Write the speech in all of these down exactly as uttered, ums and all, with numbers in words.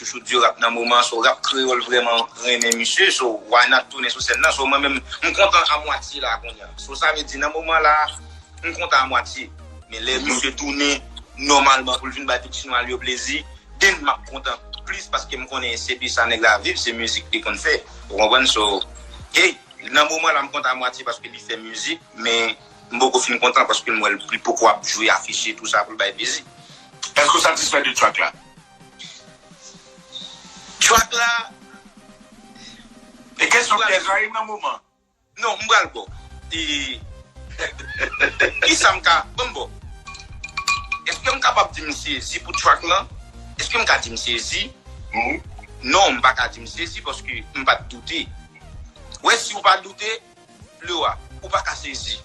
Choudio rap nan moman, so rap kreyòl vrèman renmen misye, so why not tounen sou sèn nan? So mwen menm, m kontan a mwatye la kounye a. So sa vle di nan moman la, m kontan a mwatye. Men lè misye tounen nòmalman pou l vin bay tout chinwa l yo plezi, then m ap kontan plis paske m konnen se de sa nèg la viv, se mizik li konn fè. Ou konprann? So, hey, nan moman la m kontan a mwatye paske li fè mizik, men m poko fin kontan paske m wè l, li poko ap jwe, afiche, tou sa pou l bay plezi. Èske w satisfè de track la? Track la. E kesyon pyèj la, nan moman. Non, m pral ba w. E, kisa m ka, ban m ba w. Èske m kapab di m sezi pou track lan? Èske m ka di m sezi? Non, m pa ka di m sezi paske m pa t doute. Wè, si w pa doute, Lewa, ou pa ka sezi.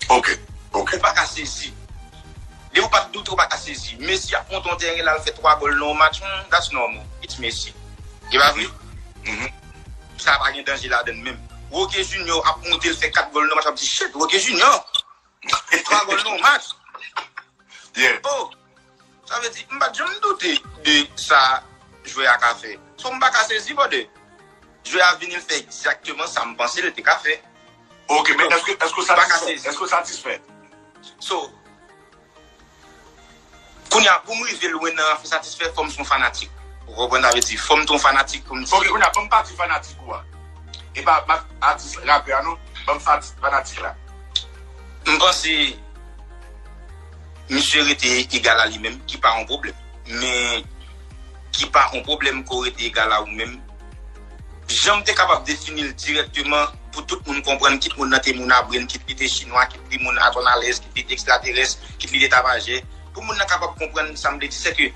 Ok, ok. Ou pa ka sezi. Depi w pa t doute, ou pa ka sezi. Messi ap monte yon teren, l al fè twa gòl nan yon match, hmm, that's normal. It's Messi. E pa vre? Mhm. Sa pa gen danje ladann menm. Roque Junior ap monte, l fè kat gòl nan match, ap di, shit, Roque Junior! Twa gòl nan yon match. Yeah. Oh, sa vle di, m pa t janm doute de sa jwè a ka fè. So, m pa ka sezi, brother. Jwè a vini, l fè egzakteman sa m panse l te ka fè. Ok, men èske, èske w satisfè? Èske w satisfè? So, kounye a, pou m rive lwen nan afè satisfè, fò m se yon fanatik. Ou konprann sa vle di? Fò m te yon fanatik pou m di. Ok, kounye a, ban m pati fanatik ou a. E pa, pa atis rapè a, non. Ban m pati fanatik la. M panse misye rete egal a li menm, ki pa yon pwoblèm. Men ki pa yon pwoblèm ke w rete egal a ou menm. Jan m te kapab defini l dirèkteman pou tout moun konprann, kit moun nan te moun a brenn, kit li te chinwa, kit li moun a tònalèz, kit li te ekstraterès, kit li te tapajè. Pou moun nan kapab konprann sa m vle di, se ke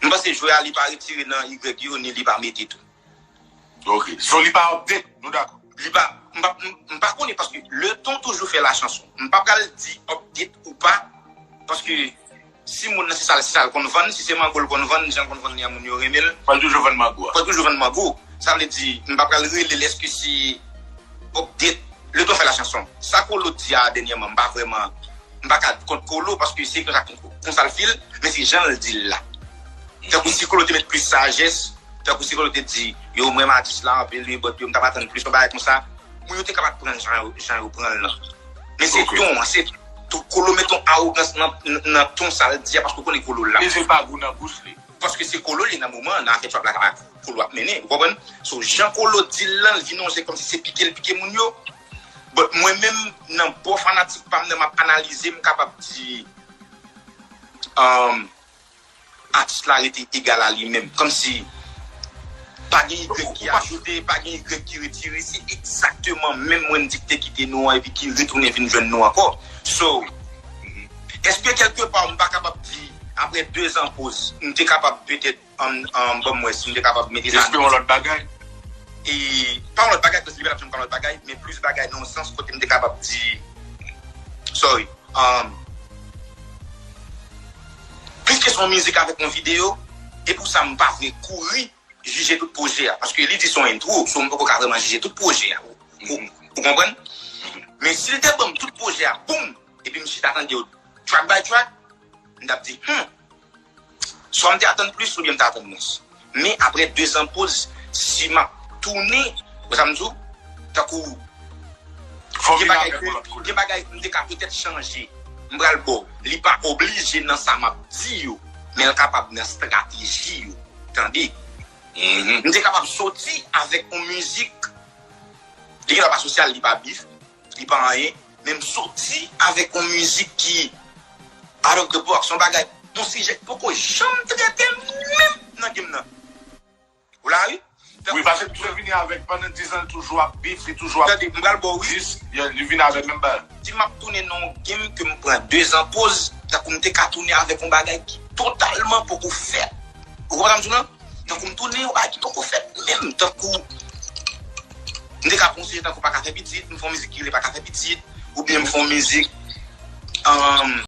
m panse jwè a li pa retire nan Y yo, ni li pa mete tou. Ok. So li pa update, nou dakò. Li pa, m pa, m, m pa konnen paske le ton toujou fè la chanson. M pa pral di update ou pa, paske si moun nan se sa l, se sa l konn vann, si se mango l konn vann, jan l konn vann li a moun yo renmen l. Fò l toujou vann mango a. Fò l toujou vann mango. Sa vle di, m pa pral rele l èske se update, le ton fè la chanson. Sa Kolo di a dènyèman, m pa vrèman, m pa ka kont Kolo paske se konsa, konsa l feel, men se jan l di l la. Tankou si Kolo te met plis sajès, tankou si Kolo te di, yo, m renmen atis la anpil, wi, but yo, m t ap atann plis, yon bagay konsa, moun yo te kapab pran l jan yo, jan yo pran l lan. Men se ton an, se tou Kolo met yon awogans nan, nan, nan ton sa l di a, paske w konnen Kolo la. E se pa gou nan bouch li. Paske se Kolo li nan moman an, nan afè trap la, Kolo ap mennen, ou konprann? So, jan Kolo di l lan, l vin on jan kòmsi se pike l pike moun yo. But mwen menm, nan bò fanatik pa m nan, m ap analize, m kapab di, um, atis la rete egal a li menm. Kòmsi pa gen Y ki ajoute, pa gen Y ki retire. Se egzakteman menm Wendyy ki te kite nou an epi ki retounen vin jwenn nou ankò. So, èske kèlkepa m pa kapab di, apre de zan poz, m te kapab petèt, um, um, ban m wè si m te kapab mete sa. Espere yon lòt bagay. E, pa yon lòt bagay, paske li pa t ap janm ka yon lòt bagay, men plis bagay nan yon sans kote m te kapab di, sorry, um, piske se yon mizik avèk yon videyo, e pou sa m pa vle kouri jije tout pwojè a, paske li di se yon intro, so m poko ka vrèman jije tout pwojè a. Ou, ou, ou konprann? Men si l te ban m tout pwojè a, boum, epi m chita tande yo track by track, m t ap di, hmm, swa m te atann plis oubyen m te atann mwens. Men apre de zan poz, si m ap tounen, wè sa m di w, tankou, gen bagay ke, gen bagay m te ka petèt chanje. M pral ba w. Li pa oblije nan sa m ap di yo, men l kapab nan estrateji yo. Tande? M te kapab soti avèk yon mizik, li gen dwa pa sosyal, li pa bif, li pa anyen, men m soti avèk yon mizik ki out of the box, yon bagay, yon sijè k poko janm trete menm nan game nan. Ou la, wi? Wi, paske misye vini avèk, pandan diz an, li toujou ap bif, li toujou ap dis, li vini avèk menm bagay. Si m ap tounen nan yon game ke m pran de zan poz, tankou m te ka tounen avèk yon bagay ki totalman poko fèt. Ou konprann sa m di w lan? Tankou m tounen yon bagay ki poko fèt menm, tankou m te ka pran yon sijè tankou pa ka fè pitit, m fè yon mizik ki rele pa ka fè pitit, oubyen m fè yon mizik, um,